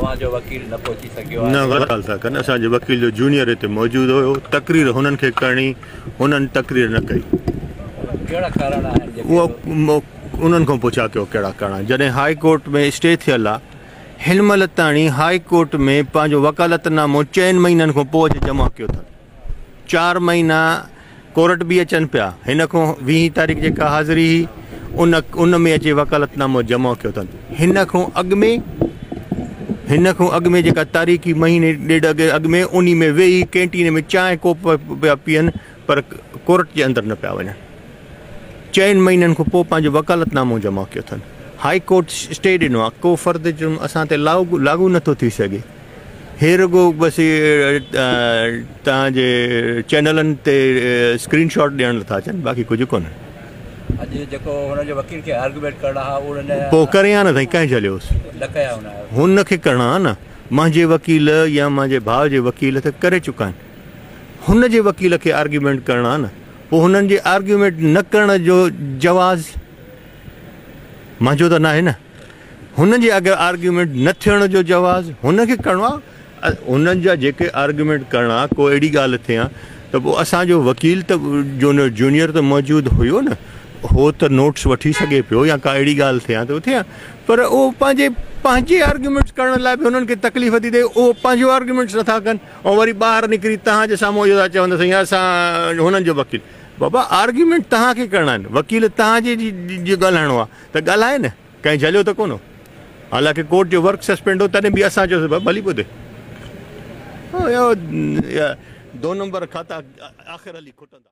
اوهان جو وڪيل نه پهچي سگهيو آهي. نه غلط ڳالهه ٿا ڪن اسان جي وڪيل جو جونيئر هتي موجود هيو تقرير هنن کي ڪرڻي هنن تقرير نه ڪئي. ڪهڙا ڪارڻ آهن جيڪي اهو انهن کان پڇا ڪيو ڪهڙا ڪارڻ آهن جڏهن هاء ڪورٽ ۾ اسٽي ٿيل آ هن مهل تاڻي هاء ڪورٽ ۾ پنهنجو وڪالت نامو چئن مهينن کان پوء اچي جمع ڪيو اٿن. چار مهينا ڪورٽ به اچن پيا هن کان ويهين تاريخ جيڪا حاضري هئي ان ان ۾ اچي وڪالت نامو جمع ڪيو اٿن هن کان اڳ ۾ هن کان اڳ ۾ جيڪا تاريخ هئي مهيني ڏيڍ اڳ اڳ ۾ انهي ۾ ويهي ڪينٽين ۾ چانهه ڪوپ پيا پيئن پر ڪورٽ جي اندر نه پيا وڃن چئن مهينن کان پوء پنهنجو وڪالت نامو جمع ڪيو اٿن هائي ڪورٽ اسٽي ڏنو آهي ڪو فرد جرم اسان تي لاڳو نٿو ٿي سگهي هي رڳو بس توهان جي چينلن تي اسڪرين شاٽ ڏيڻ ٿا اچن باقي ڪجهه ڪونهي. اڄ جيڪو هن جي وڪيل کي آرگيومينٽ ڪرڻا ها اهو نه. پوء ڪري ها نه سائين ڪنهن جهليوس. نه ڪيا هن. هن کي ڪرڻا ها نه منهنجي وڪيل يا منهنجي ڀاء جي وڪيل ته ڪري چڪا آهن هن جي وڪيل کي آرگيومينٽ ڪرڻا ها نه پوء هنن جي آرگيومينٽ نه ڪرڻ جو جواز منهنجو ته ناهي نه. هن جي اگر آرگيومينٽ نه ٿيڻ جو جواز هن کي ڪرڻو آ هنن جا جيڪي آرگيومينٽ ڪرڻا ڪو اهڙي ڳالهه ٿئي ها ته پوء اسان جو وڪيل ته جونيئر ته موجود هيو نه هو ته نوٽس وٺي سگهي پيو يا ڪا اهڙي ڳالهه ٿئي ها ته ٿئي ها پر اهو پنهنجي پنهنجي آرگيومينٽس ڪرڻ لاء به هنن کي تڪليف ٿي ٿئي اهو پنهنجو آرگيومينٽس نٿا ڪن ۽ وري ٻاهر نڪري توهان جي سامهون اهو ٿا چون ته سائين اسان هنن جو وڪيل بابا آرگيومينٽ توهان کي ڪرڻا آهن وڪيل توهان جي ڳالهائڻو آهي ته ڳالهائي نه. ڪنهن جهليو ته ڪونه هو. حالانڪه ڪورٽ جو ورڪ سسپينڊ هو تڏهن به اسان چيوسين ڀلي ٻڌي. اهو دو نمبر کاتا آخر هلي کٽندا.